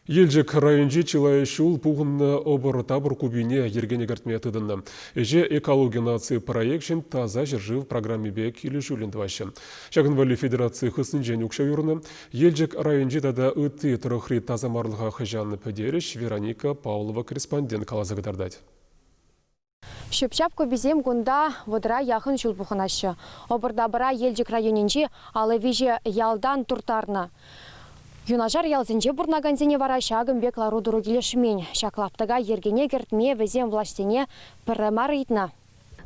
Елчӗк районӗнчи чылай ҫул пухӑннӑ ӑпӑр-тапӑр купине йӗркене кӗртме тытӑннӑ. Ӗҫе экологи наци проекчӗн Таса ҫӗршыв программипе килӗшӳллӗн тӑваҫҫӗ. Ҫакӑн валли федераци хыснинчен укҫа уйӑрнӑ. Елчӗк районӗнчи тата ытти тӑрӑхри тасамарлӑха хӑҫан пӗтерӗҫ, Вероника Павлова корреспондент каласа кӑтартать. Ҫӳп-ҫап куписем кунта вӑтӑра яхӑн ҫул пухӑнаҫҫӗ. Ӑпӑр-тапӑра Елчӗк районӗнчи 53 ялтан турттарнӑ. Юнашар ялсенче пурӑнакансене вара ҫакӑн пек лару-тӑру килӗшмен. Ҫак лаптӑка йӗркене кӗртме вӗсем влаҫсене пӗрре мар ыйтнӑ.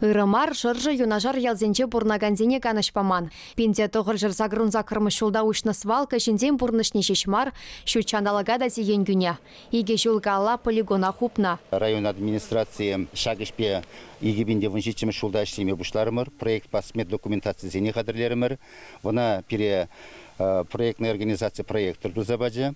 Ырӑ мар шӑршӑ юнашар ялсенче пурӑнакансене канӑҫ паман. Пинте тӑхӑрҫӗр сакӑрун саккӑрмӗш ҫулта уҫнӑ свалка ҫынсен пурнӑҫне ҫеҫ мар, ҫут ҫанталӑка та сиен кӳнӗ. Икӗ ҫул каялла полигона хупнӑ. Район администрацийӗ ҫак ӗҫпе 2017 ҫулта ӗҫлеме пуҫларӑмӑр. Проектпа смет документацисене хатӗрлерӗмӗр. Ӑна пире проектная организаци проектор туса пачӗ.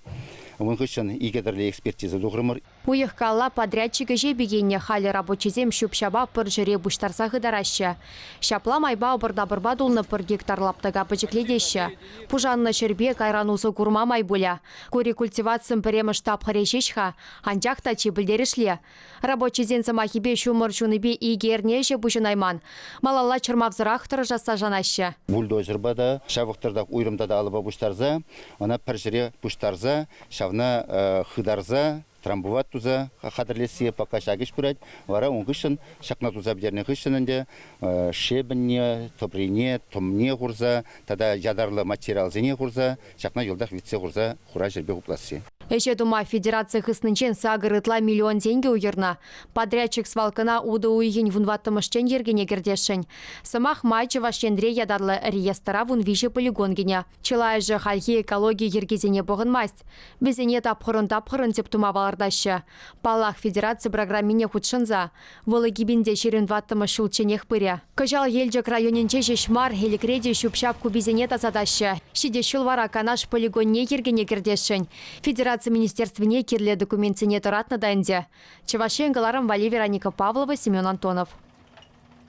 Ун хыҫҫӑн икӗ тӗрлӗ экспертиза тухрӑмӑр. Уйӑх калла подрядчик ӗҫе пикеннӗ. Халӗ рабочисем ҫӳп-ҫапа пӗр ҫӗре пуҫтарса хытараҫҫӗ. Ҫапла майпа ӑпӑр-тапӑрпа тулнӑ пӗр гектар лаптӑка пӗчӗклетеҫҫӗ. Пушаннӑ ҫӗрпе кайран усӑ курма май пулӗ. Ку рекультивацин пӗрремӗш тапхӑрӗ ҫеҫ-ха, анчах та чи пӗлтерӗшли. Рабочисен сӑмахӗпе ҫумӑр ҫунипе икӗ эрне ӗҫе пуҫӑнайман. Малалла чӑрмавсӑрах тӑрӑшасса шанаҫҫӗ. Бульдозерпа та ҫав вӑхӑтрах уйрӑм тата алӑпа пуҫтарса, ӑна пӗр ҫӗре пуҫтарса, ҫавна хытарса трамбовать туса хатӗрлесси пока ҫак ӗҫ пырать. Вара ун хыҫҫӑн ҫакна туса пӗтернӗ хыҫҫӑн ӗнтӗ шепӗнне, тӑприне, тӑмне хурса тата ятарлӑ материалсене хурса ҫакна йӑлтах витсе хурса хура ҫӗрпе хупласси. Ӗҫе тума федераци хыснинчен сакӑр ытла миллион тенкӗ уйӑрнӑ. Подрядчик свалкӑна утӑ уйӑхӗн вунтӑваттӑмӗшчен йӗркене кӗртесшӗн. Сӑмах май, Чӑваш Енре ятарлӑ реестра 13 полигон кӗнӗ. Чылайӑшӗ хальхи экологи йӗркисене пӑхӑнмасть. Вӗсене тапхӑрӑн-тапхӑрӑн тӗп тума палӑртаҫҫӗ. Паллах, федераци программине хутшӑнса. Вӑл икӗпинте ҫирӗм тӑваттӑмӗш ҫулчченех пырӗ. Кӑҫал Елчӗк районӗнче ҫеҫ мар, Элӗкре те ҫӳп-ҫап куписене тасатаҫҫӗ. Ҫитес ҫул вара Канаш полигонне йӗркене кӗртесшӗн. Федераци министерствине кирлӗ документсене тӑратнӑ та ӗнтӗ. Чӑваш Ен кӑларӑм валли Вероника Павлова, Семен Антонов.